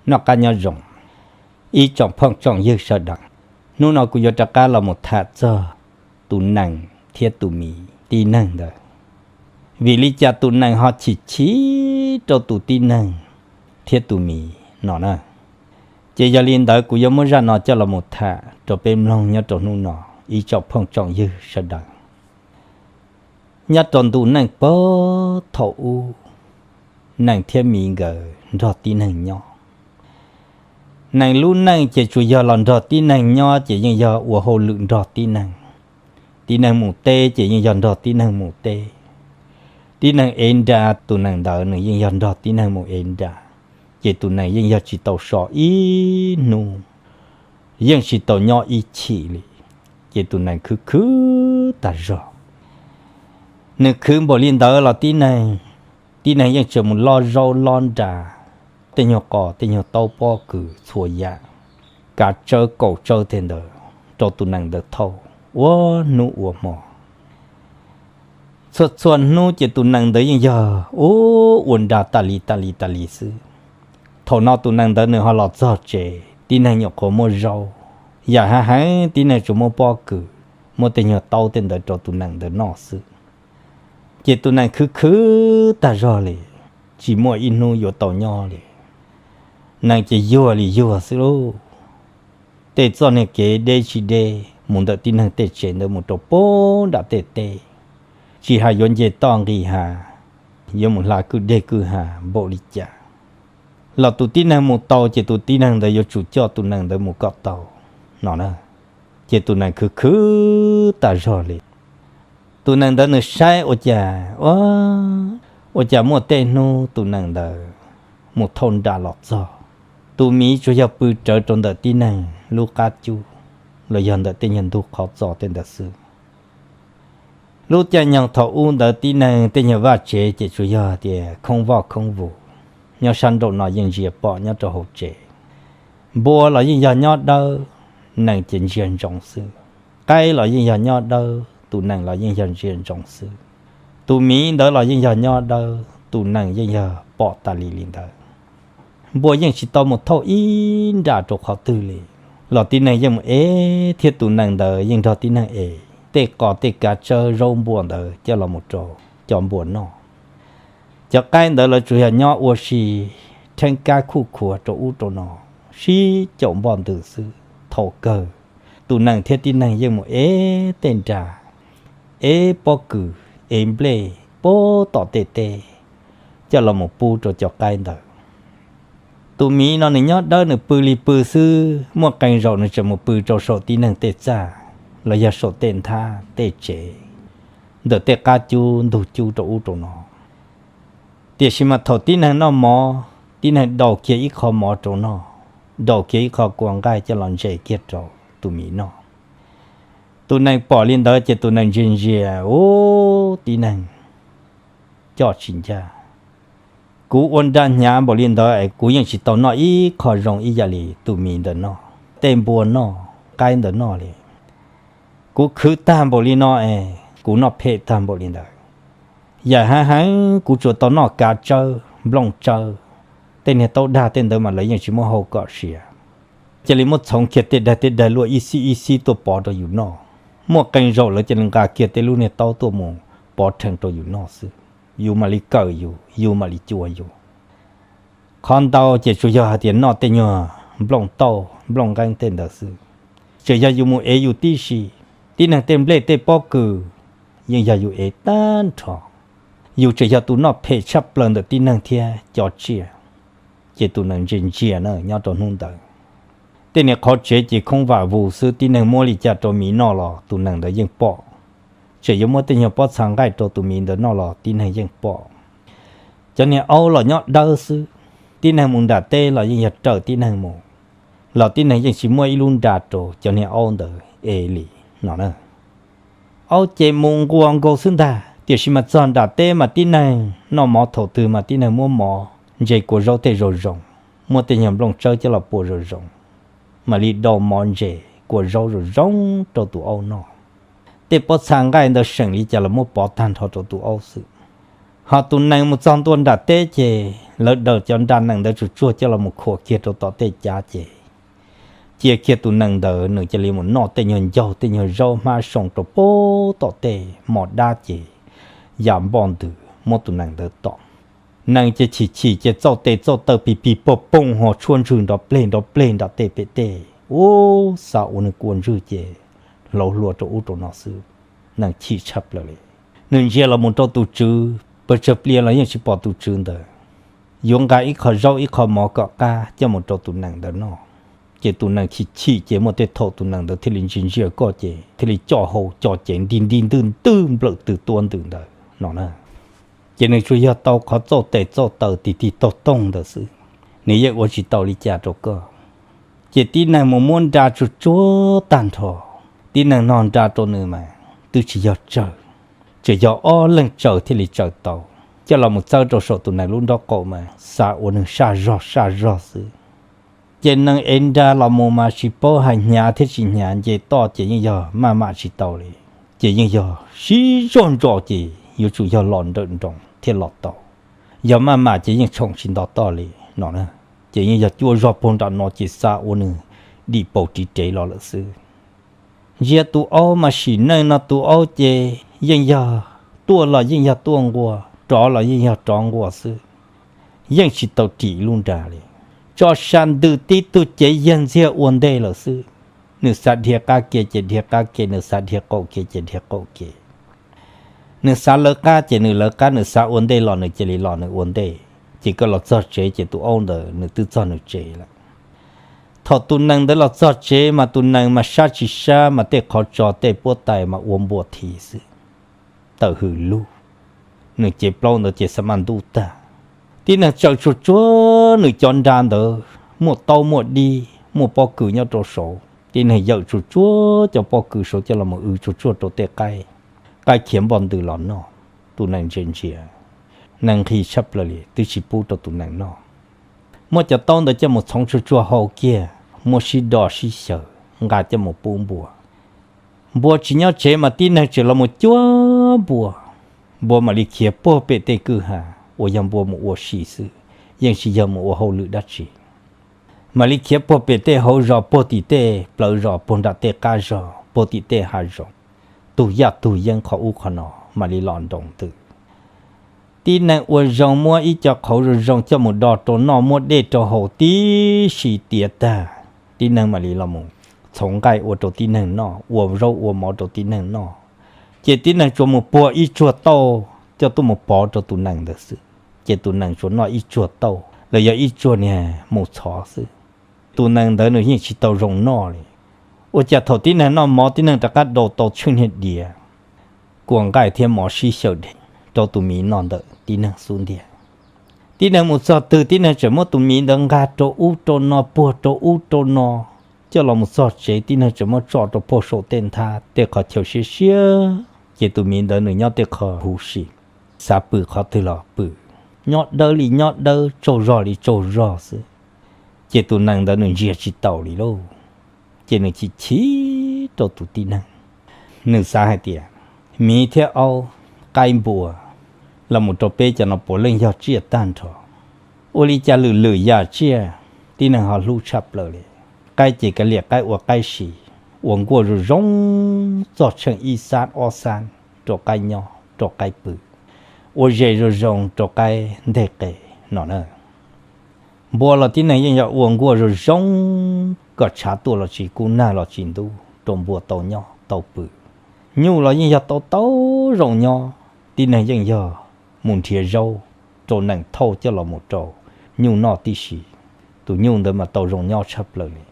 Noj qab nyob zoo, ib tsoom phooj tsoom ywg sawv daws. Hnub no kuv yuav rov qab los mus tham txog tus nees thiab tus miv tib neeg ntawd. Vim li cas tus nees ho chim chim rau tus tib neeg thiab tus miv no na? Ces yog li ntawd kuv yuav muab zaj no coj los mus tham rau peb mloog nyob rau hnub no, ib tsoom phooj tsoom ywg sawv daws. Nyob rau ntu neej puag thaum ub, nees thiab miv nkawd nrog tib neeg nyob. Nees lub neej ces tsuas yog los nrog tib neeg nyob ces yeej yog ua hauj lwm nrog tib neeg. Tib neeg mus teb ces yeej yog nrog tib neeg mus teb. Tib neeg ev nra, tus nees ntawd nws yeej yog nrog tib neeg mus ev nra. Ces tus nees yeej yog tsis tau so ib hnub, yeej tsis tau nyob ib chim li, ces tus nees khwv khwv tag zog. Nws khwv npaum li ntawd los tib neeg, tib neeg yeej tseem mus loj zaub loj nra, tej nyuag qos tej nyuag taub pob kws txhua yam, kav tsawb kaum tsawb tej ntawd rau tus nees ntawd thauj ua hnub ua hmo. Txhua txhua hnub ces tus nees ntawd yeej yog ua nra tas li tas li tas li xwb. Thaum no tus nees ntawd nws ho los txog tsev, tib neeg nyuam qhuav muab zaub, yam hav heev tib neeg tsuas muab pob kws, muab tej nyuag taub tej ntawd rau tus nees ntawd noj xwb. Ces tus nees khwv khwv tag zog li, tsis muaj ib hnub yuav tau nyob li. Nees ces yuag li yuag xwb lauj. Tej txoj niag kev deb tsis deb mus ntawm tib neeg tej tsev ntawd mus rau puag nram tej teb, tsis hais yuav nce toj nqis hav, yuav mus hla kwj deg kwj ha npaum li cas los tus tib neeg mus tau ces tus tib neeg ntawd yuav tsum coj tus nees ntawd mus kom tau no na. Ces tus nees khwv khwv tag zog li. Tus nees ntawd nws saib ua cas, ua cas muaj tej hnub tus nees ntawd mus thauj nra los txog, tus miv tsuas yog pw rawv rau ntawm tib neeg lub qab cub los yog ntawm tej nyuag ntug qhov txos tej ntawd xwb. Lub caij nyoog thaum ub ntawd tib neeg tej nyuag vaj tsev ces tsuas yog tias khoob voj khoob vus, nyob sab nraum no yeej ntsia pom nyob rau hauv tsev. Npua los yeej yog nyob dawb, nees ces ntsia ntsoov xwb. Qaib los yeej yog nyob dawb, tus nees los yeej yog ntsia ntsoov xwb. Tus miv ntawd los yeej yog nyob dawb, tus nees yeej yog pom tas li li ntawd. Npua yeej tsis tau mus thauj ib nra rau qhov twg li, los tib neeg yeej mus ev thiab tus nees ntawd yeej nrog tib neeg ev tej qos tej kav tsawb zaub npua ntawd coj los mus rau cov npua noj. Cov qaib ntawd lawv tsuas yog nyob ua si, rheeb kab khuj khuav rau ub rau no, sib caum npoj ntws xwb. Thaum kawg tus nees thiab tib neeg yeej mus ev tej nra, ev pob kws, ev nplej puag tom tej teb coj los mus pub rau cov qaib ntawd. Tus miv no nws nyob dawb nws pw li pw xwb, muaj qee zaum nws tseem mus pw rau saum tib neeg tej txaj los yog saum tej nthab tej tsev, ntawm tej qab cub ntug cub rau ub rau no. Tiam sis mas thaum tib neeg noj mov, tib neeg daus kiag ib qho mov rau noj, daus kiag ib qho kua nqaij coj los ntses kiag rau tus miv noj. Tus nees pom li ntawd ces tus nees ntsia ntsia, ub, tib neeg coj tsis ncaj. Kuv ua nra hnyav npaum li ntawd es kuv yeej tsis tau noj ib qho zoo ib yam li tus miv ntawd noj, tej npua noj, qaib ntawd noj li. Kuv khwv tag npaum li no es kuv noj phem tag npaum li ntawd. Yam hav heev kuv tsuas tau noj kav tsawb, nplooj tsawb, tej niag taub dag tej ntawd mas lawv yeej tsis muab hau kom siav. Cia li muab txhoov kiag tej daig tej daig luaj ib xib ib xib tuaj pov rau yus noj. Muaj qee zaum lawv cia li nqa kiag tej lub niag taub tuaj mus pov rhees rau yus noj xwb. Yus mam li kawm yus, yus mam li cua yus. Qhov ntau ces tsuas yog hais tias noj tej nyuag nplooj tauj nplooj nqeeb tej ntawd xwb. Tseem yog yus mus ev yus tib si, tib neeg tej nplej tej pob kws yeej yog yus ev tag nrho. Yus tseem yog tus noj phem tshaj plaws ntawm tib neeg thiab cov tsiaj. Ces tus nees ntsia ntsia na nyob rau hnub ntawd, tej niag qhov tsev ces khoob vam vus xwb, tib neeg muab li cas rau miv noj los tus nees ntawd yeej pom. Tseem yuav muab tej nyuag pob txha nqaij rau tus miv ntawd noj los tib neeg yeej pom. Cov niag aub los nyob dawb xwb, tib neeg mus nram teb los yeej yog raws tib neeg mus, los tib neeg yeej tsis muaj ib lub nra rau cov niag aub ntawd ev li no na. Aub ces mus nquas nkaus xwb ntag, tiam sis mas txog nram teb mas tib neeg noj mov thaum twg mas tib neeg muab mov ntses kua zaub tej zoo zoo, muab tej nyuag nplooj tsawb coj los pua zoo zoo, mam li dau mov ntses kua zaub zoo zoo rau tus aub noj. Tej pob txha nqaij ntawd seem li cas los muab pov tag nrho rau tus aub xwb. Ho tus nees mus txog ntua nram teb ces lawv daws cov nra nees ntawd tsuag tsuag coj los mus khuam kiag rau tom tej cav ces cia kiag tus nees ntawd nws cia li mus noj tej nyuag ncaug tej nyuag zaub hmab soo rau pem tom tej mos dab ces ya npoj ntws muab tus nees ntawd tom. Nees ces chim chim ces txauj tes txauj taw pig pig pog poog ho tshuab ntswg nrov pleg nrov pleg nram tej pem tej. Ub, xav ua nws kua ntswg ces hlauv hlua rau ub rau no xwb. Nees chim tshaj plaws li. Nws ntsia los mus rau tus tswv, pes tsawg pliag los yeej tsis pom tus tswv ntawd. Yuav nqa ib qho zaub ib qho mov kom qab coj mus rau tus nees ntawd noj. Ces tus nees chim chim ces muaj tej thaum tus nees ntawd thiaj li ntsia ntsia koj ces thiaj li coj hau co cev nti nti ntwj ntwj nplawm tws tua ntws ntawd no na. Ces nws tsuas yog tau qhov txauj tes txauj taw tig tig taug toog ntawd xwb, nws yeej ua tsis tau li cas rau koj. Ces tib neeg mus muab nra tsuag tsuag tag nrho, tib neeg noj nra rau nws mas twb tsis yog tsawg, tsuas yog ob leeg tsaws thiaj li tsaws tau. Coj los mus txawb rau saum tus nees lub nraub qaum mas xav ua nws saj zog saj zog xwb. Ces nees ev nra los mus mas tsis paub hais hnyav thiab tsis hnyav, nce toj ces yeej yog maj mam tsis tau li. Ces yeej yog sib zog ntso ces yuav tsum yog los nrawm nroos thiaj los tau. Yog maj mam ces yeej tshoom tsis nto toj li no na. Ces yeej yog cuaj zog puag nram no ces xav ua nws dim paus ris rev los lawm xwb. Ntsia tus aub mas sim neej no tus aub ces yeej yog tuaj los yeej yog tuaj nquas, rov los yeej yog rov nquas xwb. Yeej tsis tau ris lub nra li. Tso sa ntws tib tug cev yag ntxiag ua ntej lawm xwb. Nws xav dhia qab ke ces dhia qab ke, nws xav dhia qaum ke ces dhia qaum ke. Nws xav lawv qab ces nws lawv qab, nws xav ua ntej los nws cia li los nws ua ntej. Ces koj los txog tsev ces tus aub ntawd nws twb txog nws tsev lawm. Thaum tus nees ntawd los txog tsev mas tus nees mas sab tsis sab mas tej qhov tso tej puab tais mas ua npua thi xwb. Tawm hws lug, nws cev plaub ntawd ces xa maj ntub tag. Tib neeg tsaws tsuag tsuag nws cov nra ntawd, muaj taub muaj dib muaj pob kws nyob rau saud, tib neeg yawm tsuag tsuag cov pob kws saud coj los mus w tsuag tsuag rau tej qaib, qaib khiav npoj ntws los noj. Tus nees ntsia ntsia, nees nqhis tshaj plaws li twb tsis pub rau tus nees noj. Muab cov taub ntawd coj mus txhoov tsuag tsuag hau kiag, muab sib do sib xyaw, nqa coj mus pub npua. Npua tsis nyob tsev mas tib neeg tseem los mus cuab npua. Npua mam li khiav puag pem tej kwj ha uas yog npua mus ua si xwb, yeej tsis yog mus ua hauj lwm dab tsi. Mam li khiav puag pem tej hauv zos, puag tim tej plawv zos, puag nram tej qab zos, puag tim tej hav zoov, tug yaj tug yeeb qhov ub qhov no mam li los nroo ntws. Tib neeg ua zoo muab ib co qhauv zoo zoo coj mus do rau noj, muab dej rau haus tib si tiav tag, tib neeg mam li los mus txhoov nqaij ua rau tib neeg noj, ua zaub ua mov rau tib neeg noj. Ces tib neeg tsuas mus puag ib tsuag tauj coj tuaj mus pov rau tus nees ntawd xwb. Ces tus nees tsuas noj ib tsuag tauj los yog ib tsuag niag mus txhov xwb. Tus nees ntawd nws yeej tsis tau zoo noj li. Ua cas thaum tib neeg noj mov tib neeg rov qab dau tau tsheej niag diav, kua nqaij thiab mov sib xyaw dheev rau tus miv noj ntawm tib neeg xub ntiag. Tib neeg mus txog twg tib neeg tseem muab tus miv ntawd nqa rau ub rau no, puag rau ub rau no, coj los mus txog tsev tib neeg tseem muab tso rau puag saum tej nthab tej qhov chaw siab siab, ces tus miv ntawd nws nyob tej qho huv si, xav pw qhov twg los pw, nyob dawb li nyob dawb, tsaug zog li tsaug zog xwb. Ces tus nees ntawd nws ntsia tsis taus li lauj, ces nws chim chim rau tus tib neeg. Nws xav hais tias, miv thiab aub, qaib npua, los mus rau peb cov no puav leej yog tsiaj tag nrho. Ua li cas lwm lwm yam tsiaj tib neeg ho hlub tshaj plaws li. Qaib ces kav liam qaib ua qaib si, ua nkuaj zoo zoo, txog tsheej ib xab ob xab rau qaib nyob rau qaib pw, ua zes zoo zoo rau qaib nteg qe no na. Npua los tib neeg yeej yog ua nkuaj zoo zoo, kom tshav tuaj los tsis kub, nag los tsis ntub, rau npua tau nyob tau pw. Nyuj los yeej yog tau tau zoo nyob, tib neeg yeej yog mus nrhiav zaub rau nees thauj coj los mus rau nyuj noj tib si. Tus nyuj ntawd mas tau zoo nyob tshaj plaws li.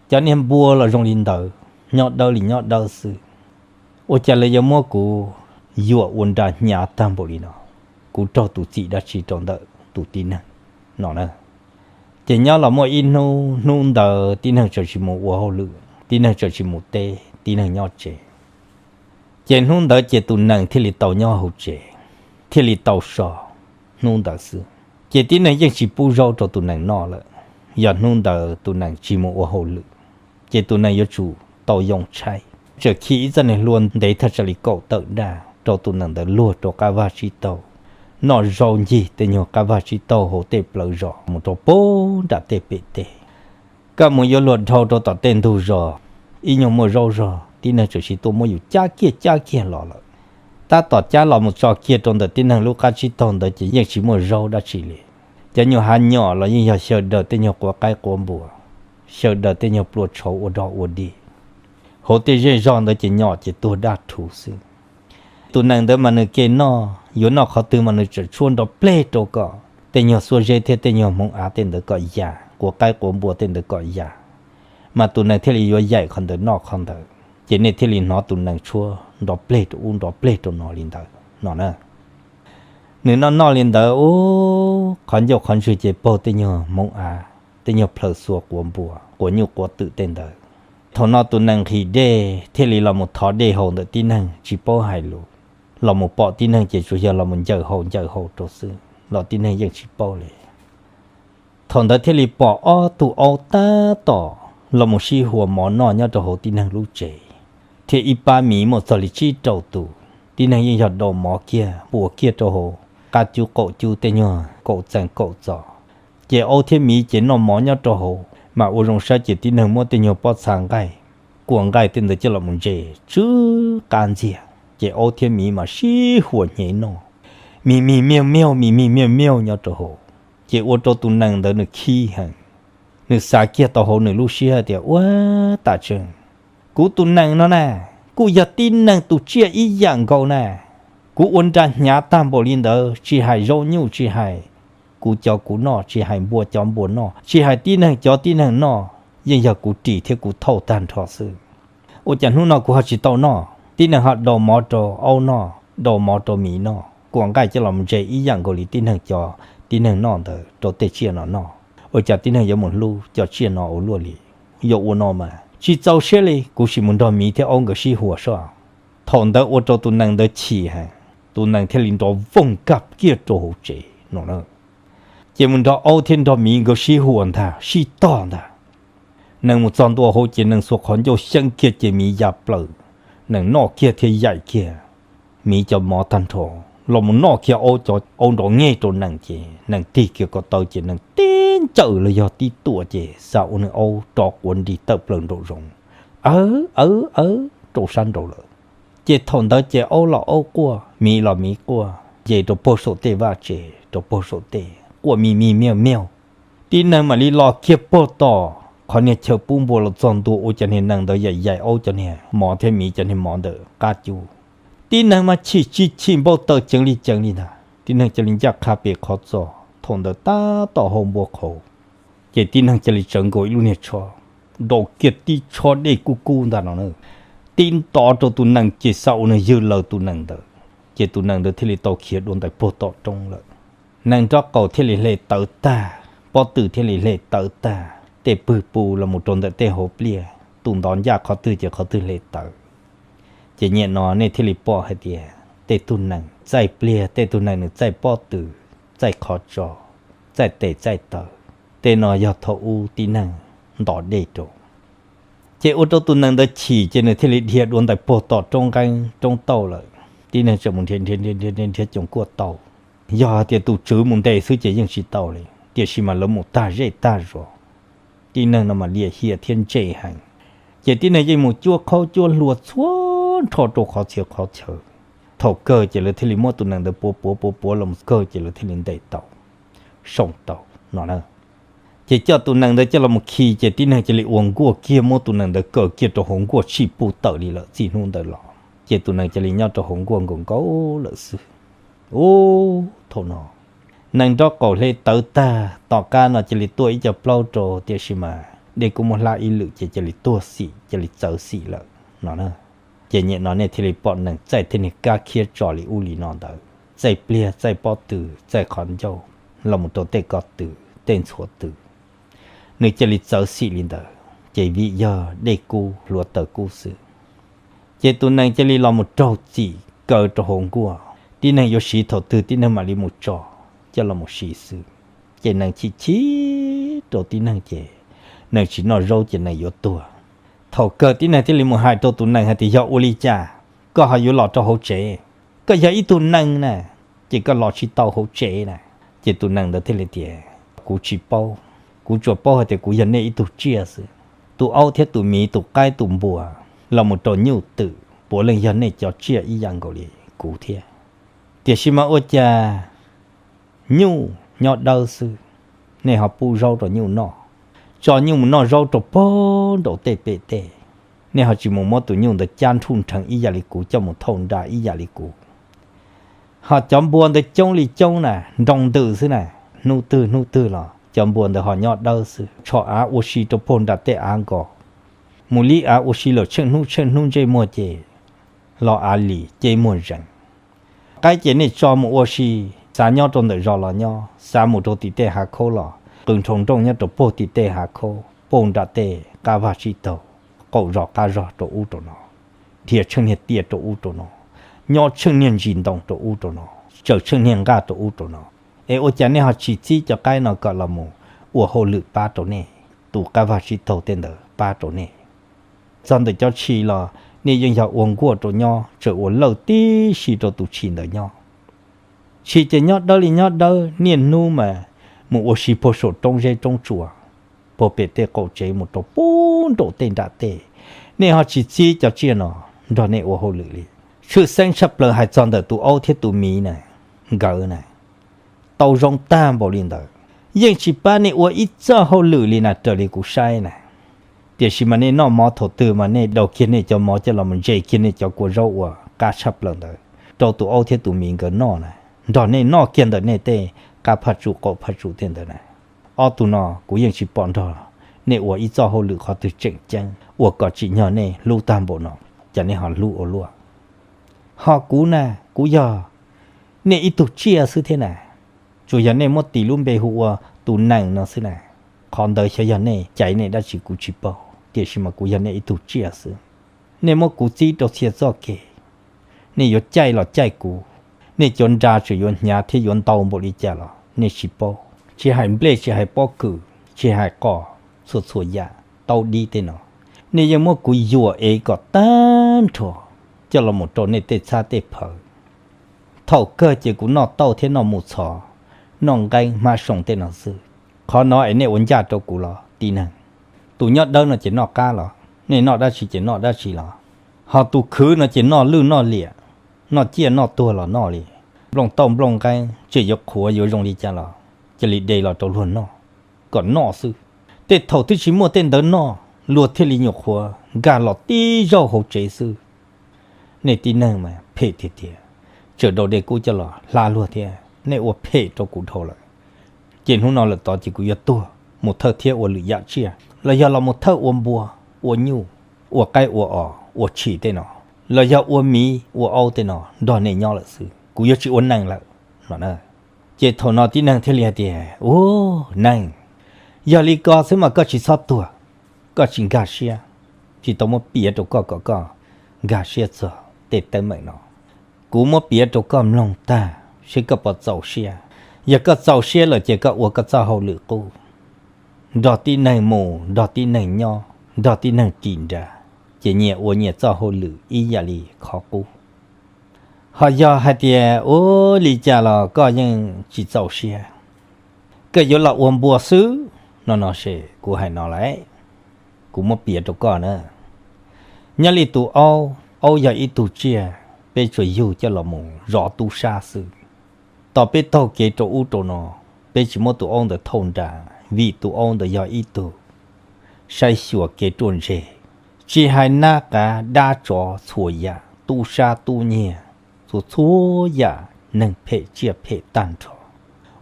Cov niag npua los zoo li ntawd, nyob dawb li nyob dawb xwb. Ua cas lawv yuav muab kuv yuam ua nra hnyav tag npaum li no? Kuv raug tus txim dab tsi rau ntawm tus tib neeg no na? Ces nyob los muaj ib hnub, hnub ntawd tib neeg tseem tsis mus ua hauj lwm, tib neeg tseem tsis mus teb, tib neeg nyob tsev. Ces hnub ntawd ces tus nees thiaj li tau nyob hauv tsev, thiaj li tau so hnub ntawd xwb. Ces tib neeg yeej tsis pub zaub rau tus nees noj lawm, yog hnub ntawd tus nees tsis mus ua hauj lwm, ces tus nees yuav tsum tau yoo tshaib. Tseem khi ib txoj niag hlua ntev thaj tsam li kaum tawm daj rau tus nees ntawd luag rau qab vaj tsib taug, noj zaub ncig tej nyuag qab vaj tsib taug hauv tej plawv zos mus rau puag nram tej pem teb. Kaj mus yuav luag dhau rau tom tej ntug zos, ib nyuag muaj zaub zog, tib neeg tseem siv tuaj muab yus cab kiag cab kiag los lawm. Tab tom cab los mus tso kiag rau ntawm tib neeg lub qab tsib taug ntawd ces yeej tsis muaj zaub dab tsi li. Cov nyuag hav nyom los yeej yog xyaw daws tej nyuag quav qaib quav npua, xyaw daws tej nyuag plua tshauv ua dog ua dig. Hauv tej zej zog ntawd ces nyom ces tuag daj rhuv xwb. Tus nees ntawd mas nws ke noj, yuav noj qhov twg mas nws tseem tshuab nrov pleg rau kom tej nyuag xuab zeb thiab tej nyuag hmoov av tej ntawd kom ya, quav qaib quav npua tej ntawd kom ya, mas tus nees thiaj li yuav yaim qhov ntawd noj qhov ntawd, ces nej thiaj li hnov tus nees tshuab nrov pleg rau ub nrov pleg rau no li ntawd no na. Nws noj noj li ntawd ub, qhov ncauj qhov ntswg ces paug tej nyuag hmoov av, tej nyuag plhaws xuas quav npua quav nyuj quav twm tej ntawd. Thaum no tus nees nqhis dej thiaj li los mus thov dej haus ntawm tib neeg tsis paub hais lus, los mus pom tib neeg ces tsuas yog los mus ncaws haus ncaws haus rau xwb los tib neeg yeej tsis paub li. Thaum ntawd thiaj li pom ob tug aub tab tom los mus sib huas mov noj nyob rau hauv tib neeg lub tsev, thiab ib pab miv muaj txog li tsib rau tus. Tib neeg yeej yog daus mov kiag npuas kiag rau hauv qab cub qaum cub tej nyuag kaum txees kaum txos, ces aub thiab miv ces noj mov nyob rau hauv mas ua zoo saib ces tib neeg muab tej nyuag pob txha nqaij, kua nqaij tej ntawd coj los mus ntses tsw qab ntxiag, ces aub thiab miv mas sib huas hnyev noj, mis mis miaug miaug mis mis miaug miaug nyob rau hauv. Ces ua rau tus nees ntawd nws khib heev, nws xav kiag tau hauv nws lub siab hais tias ua tam tseeb, kuv tus nees no na, kuj yog tib neeg tus tsiaj ib yam nkaus na. Kuv ua nra hnyav tag npaum li ntawd tsis hais zaub nyuj tsis hais kuv cov kuv noj tsis hais npua cov npua noj tsis hais tib neeg cov tib neeg noj, yeej yog kuv ris thiab kuv thauj tag nrho xwb. Ua cas hnub no kuv ho tsis tau noj, tib neeg ho daus mov rau aub noj, daus mov rau miv noj, kua nqaij coj los ntses ib yam nkaus li tib neeg cov tib neeg noj ntawd rau tej tsiaj no noj. Ua cas tib neeg yuav mus hlub cov tsiaj no ua luaj li? Yuav ua no mas tsis txaus siab li, kuv sim mus nrog miv thiab aub nkawd sib huas soj. Thaum ntawd ua rau tus nees ntawd chim heev, tus nees thiaj li nrov vooj kaj kiag rau hauv tsev no na. Ces mus nrog aub thiab nrog miv nkawd sib huas ntag sib tog ntag. Nees mus txog ntua hauv ces nees xuas qhov ncauj xyeeb kiag ces miv ya plaws, nees noj kiag thiab yaim kiag miv cov mov tag nrho, los mus noj kiag aub cov aub nrov nyeg rau nees ces nees tig kiag ko taw ces nees tib ncaws los yog tib tuam ces xa ua nws aub rov quav nrig tawm plaws nraum zoov, awv awv awv rau sab nraud lawm. Ces thaum ntawd ces aub los aub quaj, miv los miv quaj, nce rau puag saum tej vaj tsev rau puag saum tej quaj mis mis miaug miaug. Tib neeg mam li los kiag puag tom qhov niag chaw pub npua los txog ntua ua cov niag nees ntawd yaim yaim aub cov niag mov thiab miv cov niag mov ntawm qab cub. Tib neeg mas chim tsis chim npau taws ceev li ceev li ntag, tib neeg cia li ncaj qha pem qhov txos, thaum ntawd tab tom hau npua qhauv. Ces tib neeg cia li tsawv nkaus ib lub niag tsho, nraus kiag tib tsho dej kub kub ntag no na, tib nto rau tus nees ces xa ua nws ywg laws tus nees ntawd. Ces tus nees ntawd thiaj li tau khiav dua ntais puag tom roob lawm. Nees nrob qaum thiaj li hle tawv tag, pob tw thiaj li hle tawv tag, tej pwg pus los mus rau ntawm tej hauv pliaj, tus ntov ncaj qhov twg ces qhov twg hle tawv. Ces nyem no nej thiaj li pom hais tias tej tug nees txaij pliag, tej tug nees nws txaij pob tw, txaij qhov tso, txaij tes txaij taw. Tej no yog thaum ub tib neeg nto dej rau. Ces ua rau tus nees ntawd chim ces nws thiaj li dhia dua ntais puag tom roob nqeeb roob tauj lawm. Tib neeg tseem mus nrhiav nrhiav nrhiav nrhiav nrhiav coom kuaj tau. Yog hais tias tus tswv mus ntes xwb ces yeej tsis tau li, tiam sis mas lawv mus tag zej tag zos. Tib neeg no mas liam hiam thiab ntse heev. Ces tib neeg yeej mus cuab qhaub cuab hlua txhua nrho rau qhov txhia qhov chaw. Thaum kawg ces lawv thiaj li muab tus nees ntawd puav puav puav puav los kawg ces lawv thiaj li ntes tau, soo tau no na. Ces coj tus nees ntawd coj los mus khi ces tib neeg cia li ua nkuaj kiag muab tus nees ntawd kaw kiag rau hauv nkuaj tshij puj tawm li lawm txij hnub ntawd los. Ces tus nees cia li nyob rau hauv nkuaj nkaus nkaus lawm xwb. Ub, thaum no nees nrob qaum hle tawv tag, tom qab no cia li tuaj ib co plaub rau, tiam sis mas dej kuj muab hlab ib lwm ces cia li tuag xim, cia li txawv xim lawm no na. Ces nyem no nej thiaj li pom nees txaij tej niag kab khiab tso li ub li no ntawd, txaij pliag txaij pob tw txaij qhov ncauj, los mus rau tej ko tw, tej ntxhuav tw, nws cia li txawv xim li ntawd, ces vim yog dej kub hluav taws kub xwb. Ces tus nees cia li los mus raug txim kaw rau hauv nkuaj, tib neeg yuav siv thaum twg tib neeg mam li mus tso, coj los mus siv xwb. Ces nees chim chim rau tib neeg ces nees tsis noj zaub ces nees yuav tuag. Thaum kawg tib neeg thiaj li mus hais rau tus nees hais tias yog ua li cas koj ho yuav los rau hauv tsev? Koj yog ib tug nees na, ces koj los tsis tau hauv tsev na. Ces tus nees ntawd thiaj li tias, Kuv tsis paub, kuv tsuas paub hais tias kuv yog nej ib tug tsiaj xwb. Tus aub thiab tus miv, tus qaib tus npua los mus rau nyuj twm puav leej yog nej cov tsiaj ib yam nkaus li kuv thiab. Tiam sis mas ua cas nyuj nyob dawb xwb, nej ho pub zaub rau nyuj noj, tso nyuj mus noj zaub rau pag nraum tej pem tej, nej ho tsis mus muab tus nyuj ntawd cab nrhuj nrheev ib yam li kuv, coj mus thauj nra ib yam li kuv. Ho cov npua ntawd coob li coob na, nroo ntws xwb na, hnub twg hnub twg los cov npua ntawd ho nyob dawb xwb, tsho av ua si rau pag nram tej av nkaus, mus li av ua si lawm tsheej hnub tsheej hnub ntsej muag ces los av lis ces muag zees. Qaib ces nej tso mus ua si, xav nyob rau ntawm zos los nyob, xav mus rau tim tej hav khaub los qw nrhoo nrooj nyob rau pag tim tej hav khaub, pag nram tej qab vaj tsib taug, qaum zos qab zos rau ub rau no, dhia tsheej niag tiaj rau ub rau no, nyob tsheej niag ntsis ntoo rau ub rau no, tsaws tsheej niag nqaj rau ub rau no. Es ua cas nej ho tsis txib cov qaib no kom los mus ua hauj lwm pab rau nej, tus qab vaj tsib taug tej ntawd pab rau nej? Txog ntawm cov tshis los nej yeej yog ua nkuaj rau nyob, tseem ua lawj tib si rau tus tshis ntawd nyob. Tshis ces nyob dawb li nyob dawb, niaj hnub mas mus ua si pag saum roob zeb roob tsua, pag pem tej qaum tsev mus rau pag nraum tej nram tej. Nej ho tsis txib cov tsiaj no nrog nej ua hauj lwm li. Tshwj xeeb tshaj plaws hais txog ntawm tus aub thiab tus miv na, nkawd na, tau zoo tag npaum li ntawd, yeej tsis pab nej ua ib txoj hauj lwm li na raws li kuv saib na. Tiam sis mas nej noj mov thaum twg mas nej daus kiag nej cov mov coj los mus ntse kiag nej cov kua zaub uas qab tshaj plaws ntawd rau tus aub thiab tus miv nkawd noj na, nrog nej noj kiag ntawm nej tej qab phaj tsum qaum phaj tsum tej ntawd na. Ob tug no kuv yeej tsis pom nrog nej ua ib txoj hauj lwm qhov twg tseem ceeb uas kom tsim nyog nej hlub tag npaum no, cas nej ho hlub ua luaj. Ho kuv na, kuv yog nej ib tug tsiaj xwb thiab na. Tsuas yog nej muab tis lub npe hu ua tus nees no xwb na. Qhov ntawd xyov yog nej caiv nej dab tsi kuv tsis paub, tiam sis mas kuv yog nej ib tug tsiaj xwb. Nej muab kuv txib rau txhia txoj kev, nej yuav caij los caij kuv, nej cov nra tseem yuav hnyav thiab yuav ntau npaum li cas los nej tsis paub. Tsis hais nplej, tsis hais pob kws, tsis hais qos, txhua txhua yam taub dib tej no, nej yeej muab kuv yuam ev kom tag nrho coj los mus rau nej tej txhab tej phawv. Thaum kawg ces kuv noj tauj thiab noj mus txhov, noj nqeeb hmab soo tej no xwb. Qhov no es nej ua ncaj rau kuv los tib neeg? Tus nyob dawb no ces noj qab los, nej noj dab tsi ces noj dab tsi los. Ho tus khwv no ces noj lwj noj liam, noj ciaj noj tuag los noj li. Nplooj tauj nplooj nqeeb tseem yuav qhuav yuav zoo li cas los cia li de los rau luag noj, kom noj xwb. Tej thaum twb tsis muaj tej ntawd noj, luag thiaj li nyuam qhuav nkag los tib zaug hauv tsev xwb. Nej tib neeg mas phem tiag tiag, tseem daus dej kub coj los hla luag thiab, nej ua phem rau kuv dhau lawm. Ces hnub no lawm tod ces kuv yuav tuag mus thawj thiab ua lwm yam tsiaj, los yog los mus thawj ua npua, ua nyuj, ua qaib ua os, ua tshis tej no, los yog ua miv ua aub tej no nrog nej nyob lawm xwb, kuv yuav tsis ua neeg lawm no na. Ces thaum no tib neeg thiaj li hais tias, Ub, neeg, yog li ko xwb mas koj tsis txhob tuag, koj tsis nkag siab, tsis tau muab piav rau koj kom koj nkag siab txog tej teeb meem no. Kuv muab piav rau koj mloog tag seb koj puas txaus siab. Yog koj txaus siab lawm ces koj ua koj txoj hauj lwm qub, nrog tib neeg mus, nrog tib neeg nyob, nrog tib neeg ris nra, ces nyias ua nyias txoj hauj lwm ib yam li qhov qub. Ho yog hais tias ua li cas los koj yeej tsis txaus siab, koj yuav los ua npua xwb no no ces kuv hais no lawm, kuv muab piav rau koj na. Nyob li tus aub, aub yog ib tug tsiaj peb tsuas yug coj los mus zov tub sab xwb. Tos peb taug kev rau ub rau no, peb tsis muab tus aub ntawd thauj nra, vim tus aub ntawd yog ib tug saib xyuas kev ruaj ntseg, tsis hais nab qav dab tsov txhua yam, tub sab tub nyiag, txhua txhua yam neeg phem tsiaj phem tag nrho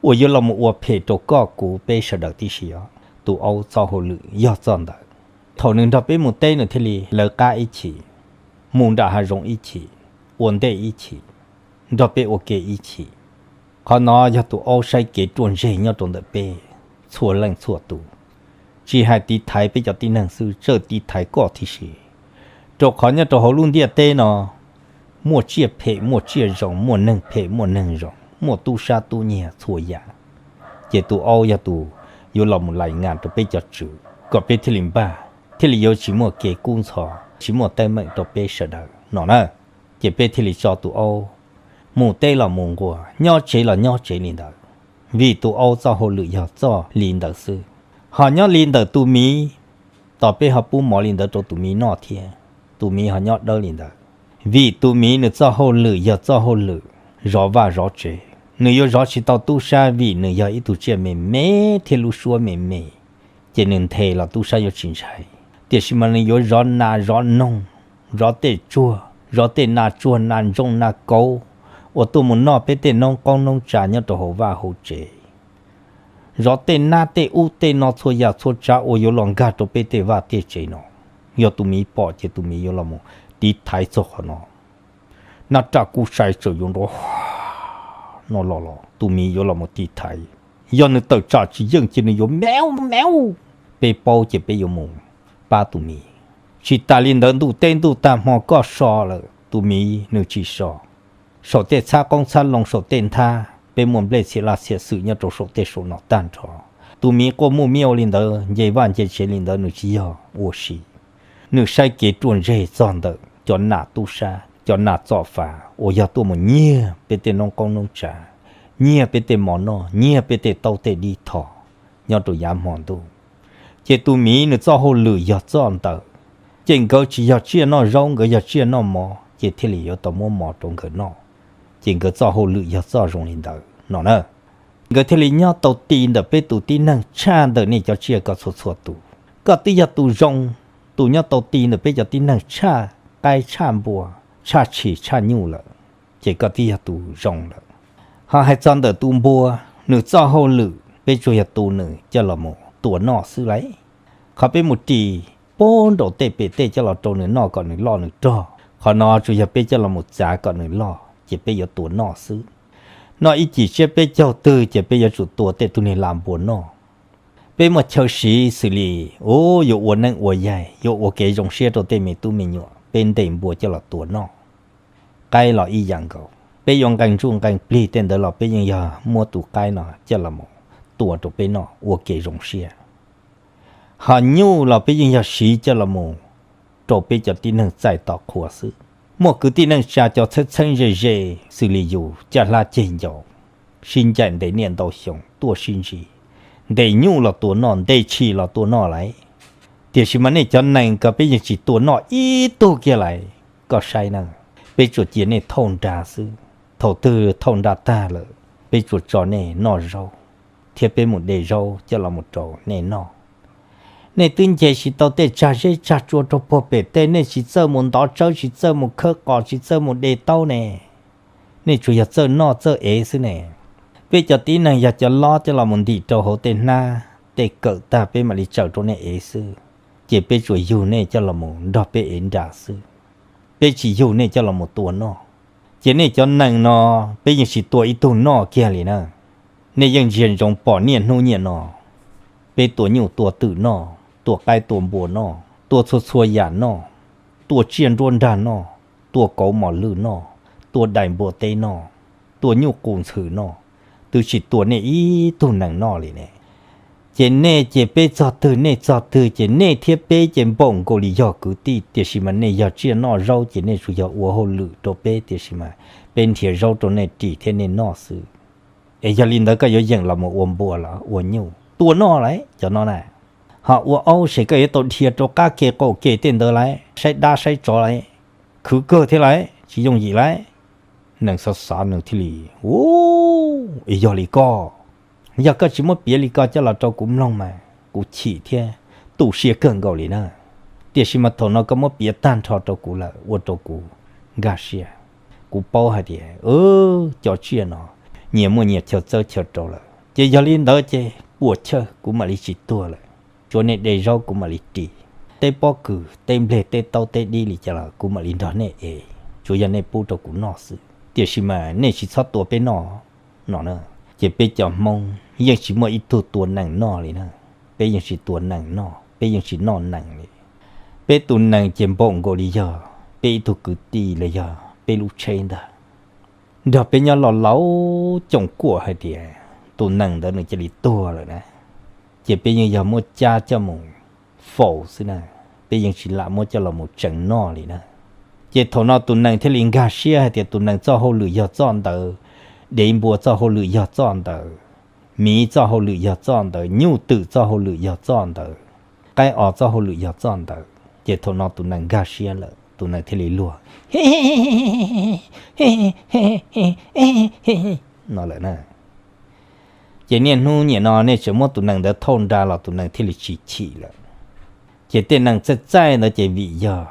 uas yuav los mus ua phem rau koj kuv peb sawv daws tib si os. Tus aub txoj hauj lwm yog txoj ntawd. Thaum nws nrog peb mus teb nws thiaj li lawv qab ib chim, mus nram hav zoov ib chim, ua ntej ib chim, nrog peb ua ke ib chim. Qhov no yog tus aub saib kev ruaj ntseg nyob rau ntawm peb txhua leej txhua tus, tsis hais tiv thaiv peb cov tib neeg xwb, tseem tiv thaiv koj tib si. Rau qhov nyob rau hauv lub ntiaj teb no muaj tsiaj phem muaj tsiaj zoo, muaj neeg phem muaj neeg zoo, muaj tub sab tub nyiag txhua yam. Ces tus aub yog tus yuav los mus lais ngas rau peb cov tswv kom peb thiaj li npaj, thiaj li yuav tsis muaj kev kub ntxhov, tsis muaj teeb meem rau peb sawv daws no na. Ces peb thiaj li tso tus aub mus teb los mus nquas, nyob tsev los nyob tsev li ntawd, vim tus aub txoj hauj lwm yog txoj li ntawd xwb. Ho nyob li ntawm tus miv, tos peb ho pub mov li ntawd rau tus miv noj thiab, tus miv ho nyob dawb li ntawd. Vim tus miv nws txoj hauj lwm yog txoj hauj lwm zov vaj zov tsev, nws yuav zov tsis tau tub sab vim nws yog ib tug tsiaj me me thiab lub suab me me, ces nws nthe los tub sab yuav tsis ntshai. Tiam sis mas nws yuav zov nas zov noog, zov tej tsuag, zov tej nas tsuag nas ntsooj nas kauv uas tuaj mus noj peb tej noob qoob noob tsa nyob rau hauv vaj hauv tsev, zov tej nab tej ub tej no txhua yam txhua tsav uas yuav los nkag rau peb tej vaj tej tsev no. Yog tus miv pom ces tus miv yuav los mus tiv thaiv txog qhov no. Nab raj kub sai tsawm yuav nrov no los los tus miv yuav los mus tiv thaiv. Yog nws tawm tsam tsis yeej ces nws yuav mev mev. Peb paub ces peb yuav mus pab tus miv. Tsis tas li ntawd, ntuj teb ntuj tag hmo koj so lawm, tus miv nws tsis so. Saum tej txhab qoob txhab loo, saum tej nthab, peb muaj nplej txhia laj txhia xwm nyob rau saum tej saum no tag nrho. Tus miv quaj muaj miaj ua li ntawd, nce vaj nce tsev li ntawd, nws tsis yog ua si. Nws saib kev ruaj ntseg txog ntawm cov nas tub sab, cov nas txom fav uas yog tuaj mus nyiag peb tej noob qoob noob tsav, nyiag peb tej mov noj, nyiag peb tej taub tej dib thov nyob rau yav hmo ntuj. Ces tus miv nws txoj hauj lwm yog txoj ntawd, ces nkawd tsis yog tsiaj noj zaub, nkawd yog tsiaj noj mov, ces thiaj li yuav tau muab mov rau nkawd noj, ces nkawd txoj hauj lwm yog txoj zoo li ntawd no na. Nkawd thiaj li nyob tau ti ntawm peb tus tib neeg tshaj ntawm nej cov tsiaj ko txhua txhua tus. Koj twb yog tus zoo, tus nyob tau ti ntawm peb cov tib neeg tshaj qaib tshaj npua, tshaj tshis tshaj nyuj lawm, ces koj twb yog tus zoo lawm. Ho hais txog ntawm tus npua, nws txoj hauj lwm peb tsuas yog tu nws coj los mus tua noj xwb lauj. Qhov peb mus ris pab nraum tej pem tej coj los rau nws noj kom nws loj nws rog, qhov no tsuas yog peb coj los mus txav kom nws loj ces peb yuav tua noj xwb. Noj ib cim tsiab peb caug twg ces peb yuav tsum tua tej tug niag lag npua noj. Peb muaj chaw siv xws li, u, yuav ua neeb ua yaig, yuav ua kev zoo siab rau tej me tub me nyuam, peb ntes npua coj los tua noj. Qaib los ib yam nkaus, peb yuav nqee ntsuj nqee plig tej ntawd los peb yeej yog muab tus qaib no coj los mus tua rau peb noj ua kev zoo siab. Ho nyuj los peb yeej yog siv coj los mus rau peb cov tib neeg txais tos qhua xwb. Muaj kwv tij neej tsa cov txheeb txheeb ze ze xws li yus caj hlab ceg ncaus, sib ncaim ntes niaj ntau xyoo tuaj sib ntsib, ntes nyuj los tua noj, ntes tshis los tua noj lauj. Tiam sis mas nej cov nees ko peb yeej tsis tua noj ib tug kiag lauj. Koj saib na, peb tsuas cia nej thauj nra xwb. Thaum twg thauj nra tag lawm, peb tsuas tso nej noj zaub, thiab peb mus de zaub coj los mus rau nej noj. Nej twb nce tsis tau tej tsag zeb tsag tsua rau puag pem tej, nej tsis txawj mus ntov tsawb, tsis txawj mus khawb qos, tsis txawj mus de taub ne. Nej tsuas yog txawj noj txawj ev xwb ne. Peb cov tib neeg yog cov lob coj los mus ntim rau hauv tej hnab tej kawm tag peb mam li tsaws rau nej ev xwb. Ces peb tsuas yug nej coj los mus nrog peb ev nra xwb. Peb tsis yug nej coj los mus tua noj. Ces nej cov nees no, peb yeej tsis tua ib tug noj kiag li na. Nej yeej ntsia ntsoov pom niaj hnub nyiaj no, peb tua nyuj tua twm noj, tua qaib tua npua noj, tua txhua txhua yam noj, tua tsiaj nruab nrag noj, tua kauv mos lwj noj, tua dais npua teb noj, tua nyuj qus ntxhw noj, twb tsis tua nej ib tug nees noj li ne. Ces nej ces peb txog twg nej txog twg, ces nej thiab peb ces npaum nkaus li yog kwv tij, tiam sis mas nej yog tsiaj noj zaub ces nej tsuas yog ua hauj lwm rau peb, tiam sis mas peb nrhiav zaub rau nej ris thiab nej noj xwb. Es yog li ntawd koj yuav yeem los mus ua npua los ua nyuj tua noj lauj cov no na. Ho ua aub ces koj yuav tau dhia rau qab ke qaum ke tej ntawd lauj, saib dab saib tsov lauj, khwv kawg thiab lauj, tsis yooj yim lauj. Nees xav xav nws thiaj li, u, es yog li koj, yog koj tsis muab piav li ko coj los rau kuv mloog mas kuv chim thiab tu siab kawg nkaus li na. Tiam sis mas thaum no koj muab piav tag nrho rau kuv lawm ua rau kuv nkag siab. Kuv paub hais tias, u, cov tsiaj no nyias muaj nyias chaw txawb chaw rau lawm, ces yog li ntawd ces puas chawj kuv mam li tsis tuag lawm. Tsuav nej de zaub kuv mam li ris, tej pob kws tej nplej tej taub tej dib li cas los kuv mam li nrog nej ev, tsuav yog nej pub rau kuv noj xwb. Tiam sis mas nej tsis txhob tua peb noj no na. Ces peb cov Hmoob yeej tsis muaj ib tug tua nees noj li na. Peb yeej tsis tua nees noj, peb yeej tsis noj nees li. Peb tus nees ces npaum nkaus li yog peb ib tug kwv tij los yog peb lub tsheb ntag. Nrog peb nyob los laus coom kuaj hais tias tus nees ntawd nws cia li tuag lawm na, ces peb yeej yog muab cab coj mus faus xwb na, peb yeej tsis lam muab coj los mus tseev noj li na. Ces thaum no tus nees thiaj li nkag siab hais tias tus nees txoj hauj lwm yog txoj ntawd, dev npua txoj hauj lwm yog txoj ntawd, miv txoj hauj lwm yog txoj ntawd, nyuj twm txoj hauj lwm yog txoj ntawd, qaib os txoj hauj lwm yog txoj ntawd. Ces thaum no tus nees nkag siab lawm, tus nees thiaj li luag no lawm na. Ces niaj hnub niam no nej tseem muab tus nees ntawd thauj nra los tus nees thiaj li tsis chim lawm. Ces tej nees txaij txaij ntawd ces vim yog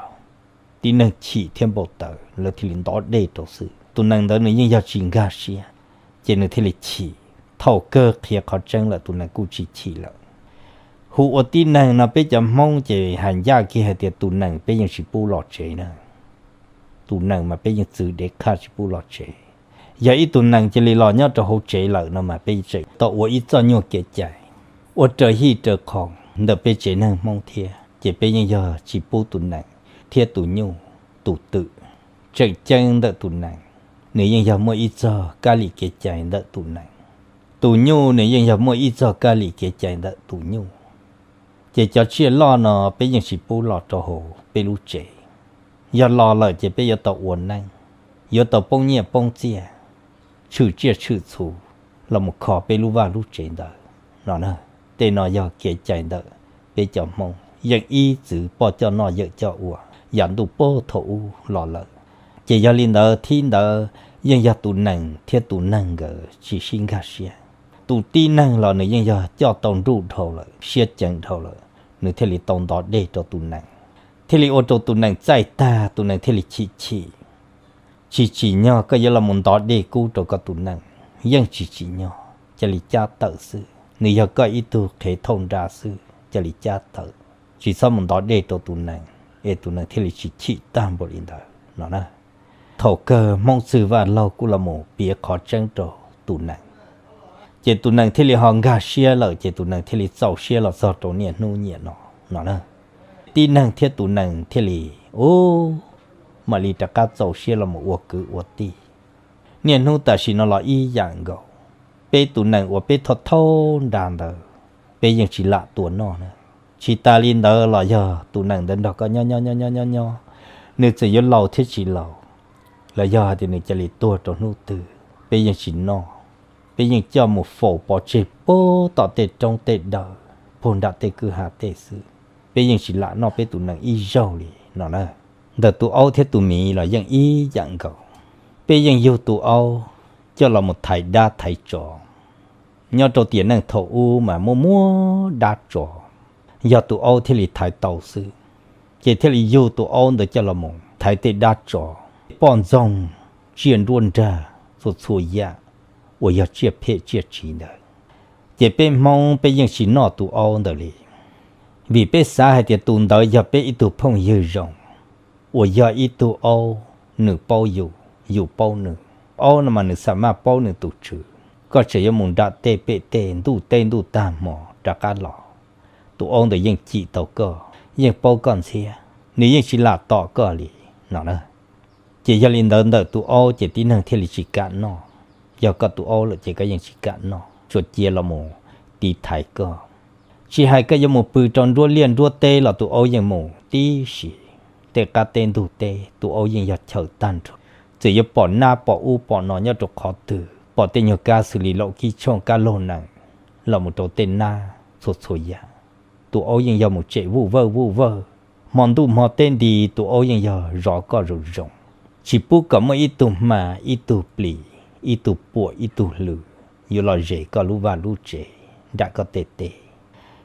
tib neeg chim thiab npau taws lawv thiaj li ntov dej rau xwb. Tus nees ntawd nws yeej yog tsis nkag siab, ces nws thiaj li chim. Thaum kawg qhia qhov tseeb lawm tus nees kuj tsis chim lawm. Hu ua tib neeg no peb cov Hmoob ces hais ncaj kiag hais tias tus nees peb yeej tsis pub los tsev na. Tus nees mas peb yeej txwv dev qhaj tsis pub los tsev. Yog ib tug nees cia li los nyob rau hauv tsev lawm no mas peb tseem tau ua ib txoj nyuag kev cai ua raws hij raws qhov ntawm peb tsev neeg Hmoob thiab, ces peb yeej yog tsis pub tus nees thiab tus nyuj, tus twm. Tseem ceeb ntawm tus nees, nws yeej yog muaj ib txoj kab lis kev cai ntawm tus nees. Tus nyuj nws yeej yog muaj ib txoj kab lis kev cai ntawm tus nyuj. Ces cov tsiaj loj no peb yeej tsis pub los rau hauv peb lub tsev. Yog los lawm ces peb yuav tau ua neeb, yuav tau poob nyiaj poob txiaj, tshwm tsiaj tshwm txhu los mus kho peb lub vaj lub tsev ntawd no na. Tej no yog kev cai ntawm peb cov Hmoob yeej ib txwv poj coj noj yawm coj ua yav ntuj puag thaum ub los lawm. Ces yog li ntawd thib ntawd yeej yog tus nees thiab tus neeg nkawd tsis sib nkag siab. Tus tib neeg los nws yeej yog coj tau nruj dhau lawm, siab ceev dhau lawm, nws thiaj li tau ntov dej rau tus nees, thiaj li ua rau tus nees txaij tag, tus nees thiaj li chim chim. Tsis tsim nyog koj yuav los mus ntov dej kub rau koj tus nees, yeej tsis tsim nyog, cia li cab tawm xwb. Nws yog koj ib tug qhev thauj nra xwb, cia li cab tawm, tsis txhob mus ntov dej rau tus nees, es tus nees thiaj li tsis chim tag npaum li ntawd no na. Thaum kawg Hmoob txwg Vaj Laug kuj los mus piav qhov tseeb rau tus nees, ces tus nees thiaj li ho nkag siab lawm, ces tus nees thiaj li txaus siab los txog rau niaj hnub niam no no na. Tib neeg thiab tus nees thiaj li, u, mam li rov qab txaus siab los mus ua kwv ua tij. Niaj hnub tam sim no los ib yam nkaus, peb tus nees uas peb thauj thauj nra ntawd, peb yeej tsis lam tua noj na. Tsis tas li ntawd los yog tus nees ntawd nrog koj nyob nyob nyob nyob nyob nyob, nws txawm yuav laus thiab tsis laus, los yog hais tias nws cia li tuag rau hnub twg, peb yeej tsis noj. Peb yeej coj mus faus pov tseg puag tom tej roob tej daws, puag nram tej kwj ha tej xwb. Peb yeej tsis lam noj peb tus nees ib zaug li no na. Ntawm tus aub thiab tus miv los yeej ib yam nkaus. Peb yeej yug tus aub coj los mus thaiv dab thaiv tsov. Nyob rau tiam neej thaum ub mas muaj muaj dab tsov, yog tus aub thiaj li thaiv tau xwb. Ces thiaj li yug tus aub ntawd coj los mus thaiv tej dab tsov, poj ntxoog, tsiaj nruab nrag, txhua txhua yam uas yog tsiaj phem tsiaj tsiv ntawd. Ces peb Hmoob peb yeej tsis noj tus aub ntawd li, vim peb xav hais tias tus ntawd yog peb ib tug phooj ywg zoo, uas yog ib tug aub, nws paub yus, yus paub nws. Aub no mas nws xam maj paub nws tus tswv. Koj tseem yuav mus nram tej pem tej ntuj teb ntuj tag hmo rov qab los, tus aub ntawd yeej cim tau koj, yeej paub koj ntxhiab, nws yeej tsis lam tom koj li no na. Ces yog li ntawd ntawm tus aub ces tib neeg thiaj li tsis kam noj. Yog koj tus aub lawm ces koj yeej tsis kam noj, tsuas cia los mus tiv thaiv koj. Tsis hais koj yuav mus pw rau nruab liaj nruab teb los tus aub yeej mus tib si. Tej qab teb ntug teb tus aub yeej yog chaw tag nrho. Txawm yuav pom nab pom ub pom no nyob rau qhov twg, pom tej nyuag kab xws li laum kib tshooj kab laug nees los mus rau tej nab txhua txhua yam, tus aub yeej yog mus tsem vuj vawj vuj vawj. Hmo ntuj hmo teb nti tus aub yeej yog zov koj zoo zoo, tsis pub kom muaj ib tug hma ib tug plis, ib tug puam ib tug hlws yuav los zes koj lub vaj lub tsev, nram koj tej teb.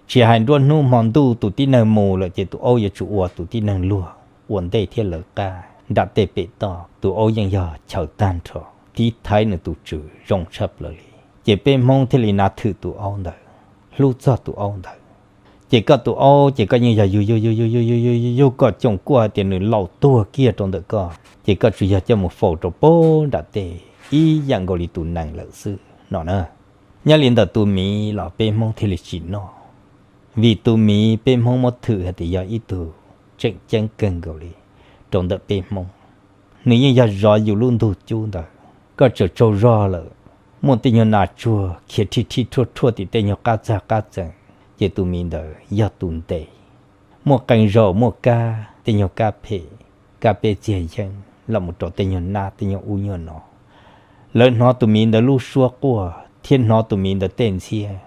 Tsis hais nruab hnub hmo ntuj tus tib neeg mus lawm ces tus aub yuav tsum ua tus tib neeg luag ua ntej thiab lawv qab nram tej pem toj. Tus aub yeej yog chaw tag nrho, tiv thaiv nws tus tswv zoo tshaj plaws li. Ces peb Hmoob thiaj li nav thwm tus aub ntawd, hlub txog tus aub ntawd. Ces koj tus aub ces koj yeej yog yug yug yug yug yug yug yug yug kom coom kuaj hais tias nws laus tuag kiag rau ntawm koj, ces koj tsuas yog coj mus faus rau puag nram tej ib yam nkaus li tus nees lawm xwb no na. Nyob li ntawm tus miv los peb Hmoob thiaj li tsis noj, vim tus miv peb Hmoob muab thwm hais tias yog ib tug tseem ceeb kawg nkaus li rau ntawm peb Hmoob. Nws yeej yog zov yus lub ntug cub ntawd, koj tsaug tsaug zog lawm, muaj tej nyuag nas tsuag khiav rhij rhij rhuaj rhuaj tim tej nyuag qab txag qab txees, ces tus miv ntawd yog tus ntes. Muaj qee zaus muaj kab, tej nyuag kab phem, kab peb txiag yeeb los mus rau tej nyuag nab tej nyuag ub nyuag no. Lawv hnov tus miv ntawd lub suab quaj thiab hnov tus miv ntawd tej ntxhiab,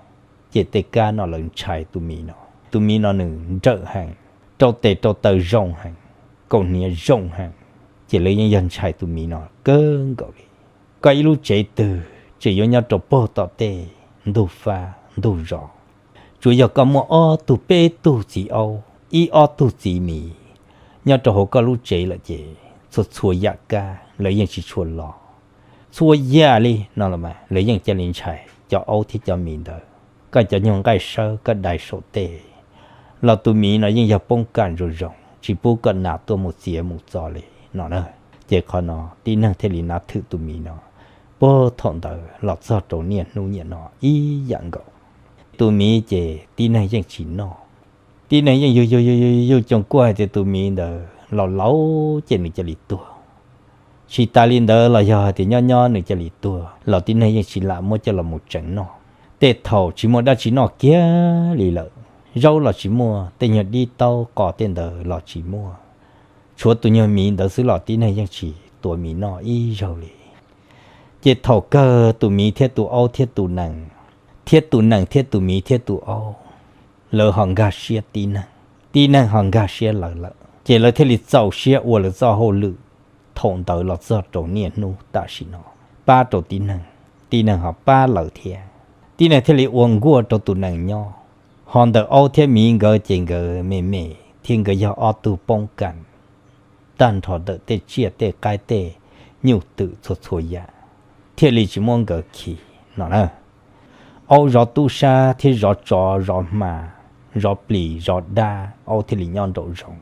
ces tej kab no lawv ntshai tus miv no. Tus miv no nws nrawm heev, rau tes rau taw zoo heev, kaus hniav zoo heev, ces lawv yeej yog ntshai tus miv no kawg nkaus li. Koj ib lub tsev twg tseem yuav nyob rau puag tom tej ntug fab ntug zos, tsuav yog koj muaj ob tug peb tug txiv aub, ib ob tug txiv miv nyob rau hauv koj lub tsev lawm ces txhua txhua yam kab lawv yeej tsis tshua los. Txhua yam li no los mas lawv yeej cia li ntshai cov aub thiab cov miv ntawd. Koj cov nyuag nqaij sawb koj dai saum tej los tus miv no yeej yog poob kam zoo zoo, tsis pub koj nas tuaj mus txiav mus txo li no na. Ces qhov no tib neeg thiaj li nav thwm tus miv no, puag thaum ntawd los txog rau niaj hnub niam no ib yam nkaus. Tus miv ces tib neeg yeej tsis noj. Tib neeg yeej yug yug yug yug yug coos kuaj hais tias tus miv ntawd los laus ces nws cia li tuag. Tsis tas li ntawd los yog hais tias nyob nyob nws cia li tuag los tib neeg yeej tsis lam muab coj los mus tseev noj. Tej thaum tsis muaj dab tsi noj kiag li lawm, zaub los tsis muaj, tej nyuag dib taub qos tej ntawd los tsis muaj, tshuav tus nyuag miv ntawd xwb los tib neeg yeej tsis tuav miv noj ib zaug li. Ces thaum kawg tus miv thiab tus aub thiab tus nees, thiab tus nees thiab tus miv thiab tus aub, lawv ho nkag siab tib neeg, tib neeg ho nkag siab lawv lawm, ces lawv thiaj li txaus siab ua lawv txoj hauj lwm thaum ntawd los txog rau niaj hnub tam sim no, pab rau tib neeg, tib neeg ho pab lawv thiab. Tib neeg thiaj li ua nkuaj rau tus nees nyob, ho ntawm aub thiab miv nkawd ces nkawd me me thiab nkawd yog ob tug poob kam tag nrho ntawm tej tsiaj tej qaib tej nyuj twm txhua txhua yam, thiaj li tsis muab nkawd khi no na. Aub zov tub sab thiab zov tsov zov hma, zov plis zov dab, aub thiaj li nyob nraum zoov.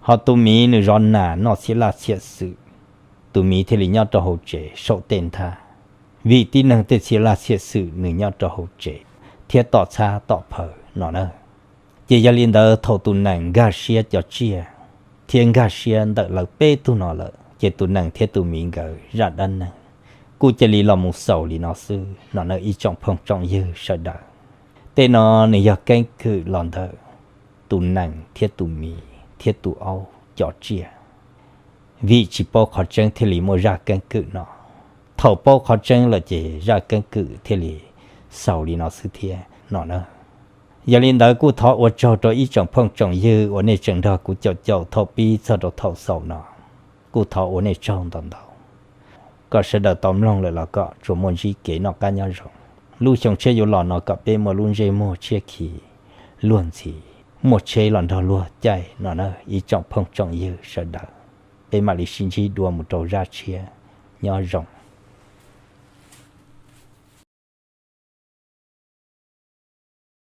Ho tus miv nws zov nas noj txhiab laj txhiab xwm, tus miv thiaj li nyob rau hauv tsev saum tej nthab, vim tib neeg tej txhiab laj txhiab xwm nws nyob rau hauv tsev thiab tom txhab tom phaws no na. Ces yog li ntawd thaum tus nees nkag siab cov tsiaj thiab nkag siab ntawm lawv peb tug no lawm, ces tus nees thiab tus miv nkawd zaj dab neeg kuj cia li los mus xaus li no xwb no na ib tsoom phooj tsoom ywg sawv daws. Tej no nws yog keeb kwm los ntawm tus nees thiab tus miv thiab tus aub cov tsiaj. Vim tsis paub qhov tseeb thiaj li muaj zaj keeb kwm no. Thaum paub qhov tseeb lawm ces zaj keeb kwm thiaj li xaus li no xwb thiab no na. Yog li ntawd kuj thov ua tsaug rau ib tsoom phooj tsoom ywg uas nej tseem nrog kuv caum caum thaum pib txog rau thaum xaus no. Kuj thov ua nej tsaug ntau ntau. Kom sawv daws tau mloog lawm los kom tsuas muaj ntsib kev noj qab nyob zoo. Lub xyoo tshiab yuav los no kom peb muaj lub ntsej muag tshiab khiv luag ntxhi, muaj tsheb los nrog luag caij no na ib tsoom phooj tsoom ywg sawv daws. Peb mam li sib ntsib dua mus rau zaj tshiab. Nyob zoo.